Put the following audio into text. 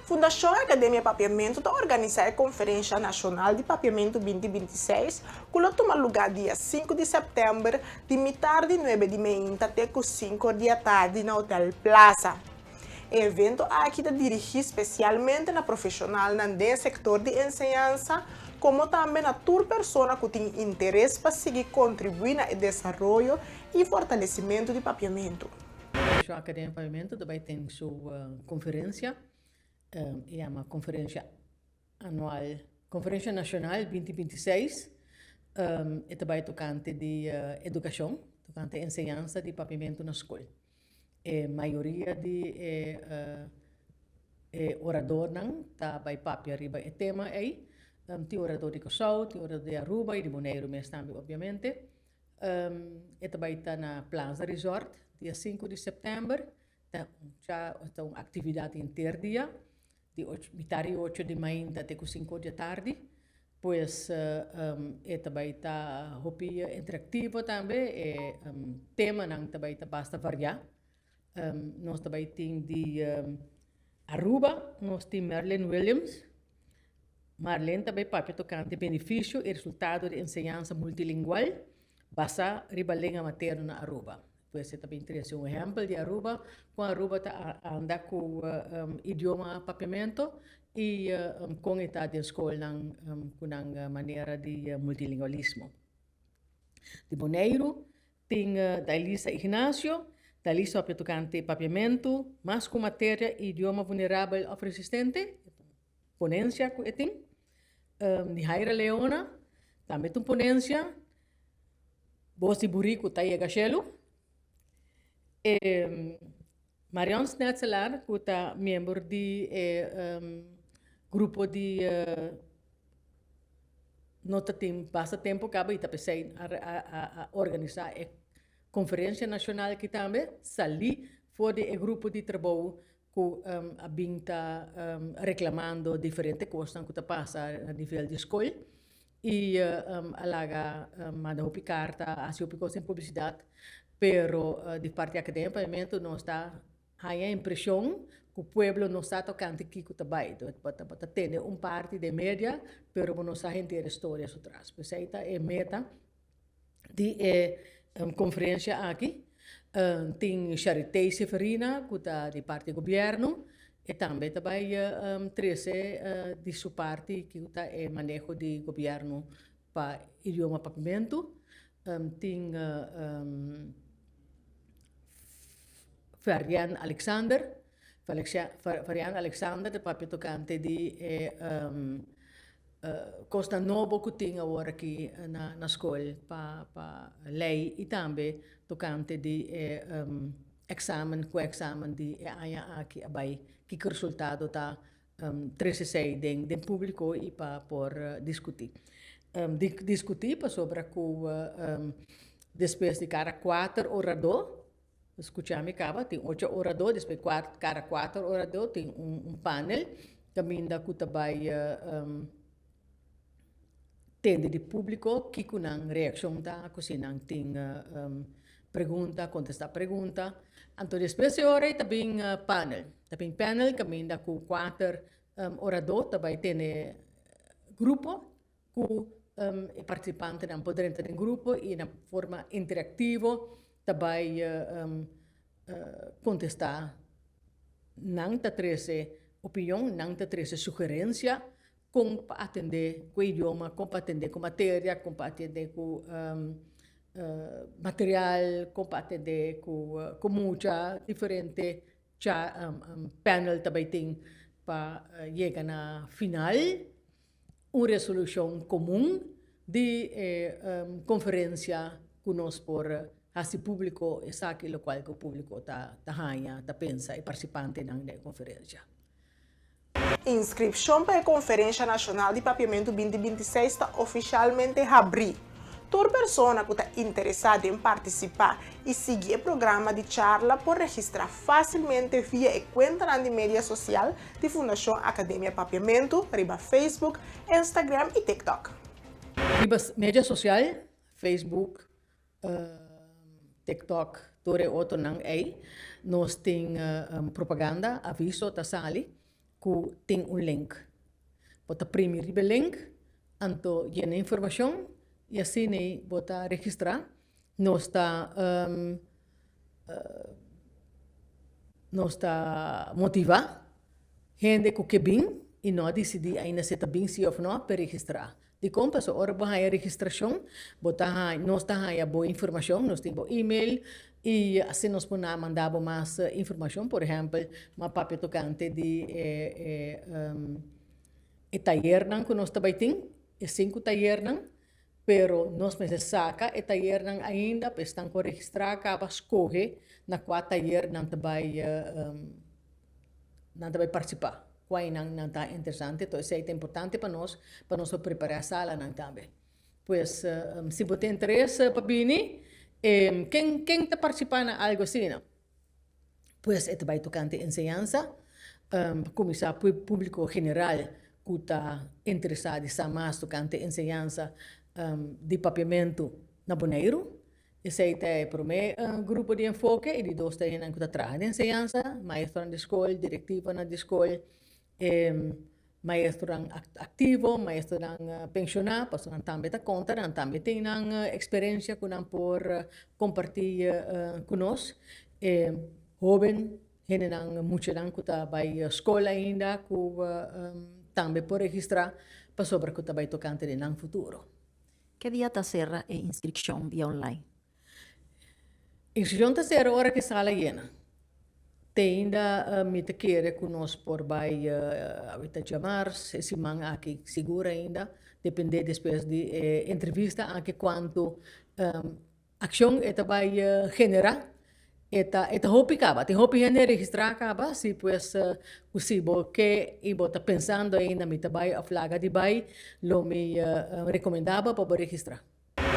Fundashon Akademia Papiamentu ta organisá e Konferensha Nashonal di Papiamentu 2026 ku lo tuma lugá dia 5 di sèptèmber di mitar di nuebe di meinta te ku 5 or di atardi na Hotel Plaza. E evento aki ta dirigí spesialmente na profeshonalnan den e sektor di enseñansa komo tambe na tur persona ku tin interes pa sigui kontribuí na e desaroyo i fortalesimentu di papiamentu. Fundashon Akademia Papiamentu ta bai ten su konferensia, e yama Konferensia Anual, Konferensia Nashonal 2026. E ta bai tokante di edukashon, tokante enseñansa di papiamentu na skol. E mayoria di e e oradornan ta bai papia riba e tema ei. Tin orador di Kòrsou, tin orador di Aruba i di Boneiru mes tambe obviamente. E ta bai ta na Plaza Resort dia 5 di sèptèmber. Ta un cha ta un aktividat henter dia di ocho mitar di ocho di mainta te ku sinku di atardi. Pues e ta bai ta hopi interaktivo tambe, e temanan ta bai ta basta variá. Nos ta bai tin di Aruba, nos tin Merlin Williams. Marlene ta bai papia tokante benefisio i resultado di enseñansa multilingual basá riba lenga materno na Aruba. Pues e ta bin trese un ehèmpel di Aruba, kon Aruba ta anda ku idioma papiamento i kon e ta den skolnan ku nan manera di multilingualismo. Di Boneiru tin Dailisa Ignacio, Dailisa papia tokante papiamentu mas ku materia i idioma vulnerabel òf resistente, ponensia ku e tin. Nihaira Leona tambe ta un ponensia. Bos di buriku ta yega shelu. E Marion Snetselaar ku ta miembro di e grupo di no ta tin basta tempu kaba i ta p'esei a a organisá e konferensia nashonal aki tambe salí for di e grupo di trabou ku a bin ta reklamando diferente kosnan ku ta pasa na nivel di skol i a laga manda hopi karta, a hasi hopi kos den publisidat, pero di parti Akademia Papiamentu nos ta haña impreshon ku pueblo no sa tokante kiko ta bai. Bo ta tende un parti den media, pero bo no sa henter e storia su tras. P'esei ta e meta di e konferensia aki. Tin Charité Severina ku ta di parti gobièrnu, e tambe ta bai trese di su parti ku ta e maneho di gobièrnu pa idioma papiamentu. Tin Ferrian Alexander, Ferrian Alexander ta papia tokante di e Kosnan nobo ku tin awor aki na skol pa pa lei i tambe tokante di e eksamen ku eksamen di e aña aki a bai kiko resultado ta trese esei den den públiko i pa por diskutí. Diskutí pasobra ku despues di kada kuater oradó Skucha mi kaba, tin ocho oradó, despues kada kuater oradó tin un panel kaminda ku ta bai tende di públiko kiko nan reakshon ta, ku si nan tin pregunta, kontestá pregunta. Anto despues e ora ei ta bin panel, ta bin panel kaminda ku kuater oradó ta bai tene grupo ku e partisipantenan por drenta den grupo i na forma interaktivo ta bai kontestá. Nan ta trese opinion, nan ta trese sugerensia kon pa atendé ku e idioma, kon pa atendé ku materia, kon pa atendé ku material, kon pa atendé ku mucha diferente panel ta bai tin pa yega na final. Un resolushon komun di e konferensia ku nos por hasi públiko esaki lokual ku públiko ta haña, ta pensa e partisipantenan den e konferensia. Inskripshon pa e Konferensha Nashonal di Papiamentu 2026 ta ofishalmente habrí. Tur persona ku ta interesá den partisipá i sigui e programa di charla por registrá fásilmente via e kuentanan di media sosial di Fundashon Akademia Papiamentu riba Facebook, Instagram i TikTok. Riba media sosial, Facebook, TikTok, tur e otronan ei, nos tin propaganda, aviso ta sali. ku tin un link. Bo ta primi riba e link, anto yena informashon i asina ei bo ta registrá. Nos ta nos ta motivá hende ku ke bin i no a disidí ainda si ta bin sí òf no pa registrá. Dikon? Pasobra ora bo haña registrashon bo ta haña nos ta haña bo informashon, nos tin bo email i asina nos por na manda bo mas informashon. Por ehèmpel, mi a papia tokante di e e tayernan ku nos ta bai tin, e sinku tayernan. Pero nos mester saka e tayernan ainda pa esnan ku a registrá kaba skohe na kua tayer nan ta bai nan ta bai partisipá, kua einan nan ta interesante. Enton esei ta importante pa nos, pa nos por prepará salanan tambe. Pues si bo tin interes pa bini, ken ken ta partisipá na algu asina? Pues e ta bai tokante enseñansa, pa kuminsá públiko general ku ta interesá di sa mas tokante enseñansa di papiamentu na Boneiru. Esei ta e promé grupo di enfoke i di dos ta e hendenan ku ta traha den enseñansa, maestronan di skol, direktivonan di skol, E maestronan aktivo, maestronan penshoná, pasobra nan tambe ta konta, nan tambe tin nan eksperensia ku nan por kompartí ku nos. E hóben, hendenan, muchanan ku ta bai skol ainda ku tambe por registrá pasobra ku ta bai tokante di nan futuro. Ke dia ta sera e inskripshon via online? Inskripshon ta sera ora ku e sala yena. Te ainda mi ta kere ku nos por bai awita djamars, e siman aki sigur ainda, depende despues di e entrevista aki kuantu akshon e ta bai generá. E ta e ta hopi kaba, tin hopi hende registrá kaba, si pues ku si bo ke i bo ta pensando ainda mi ta bai òf laga di bai, lo mi rekomendá bo pa bo registrá.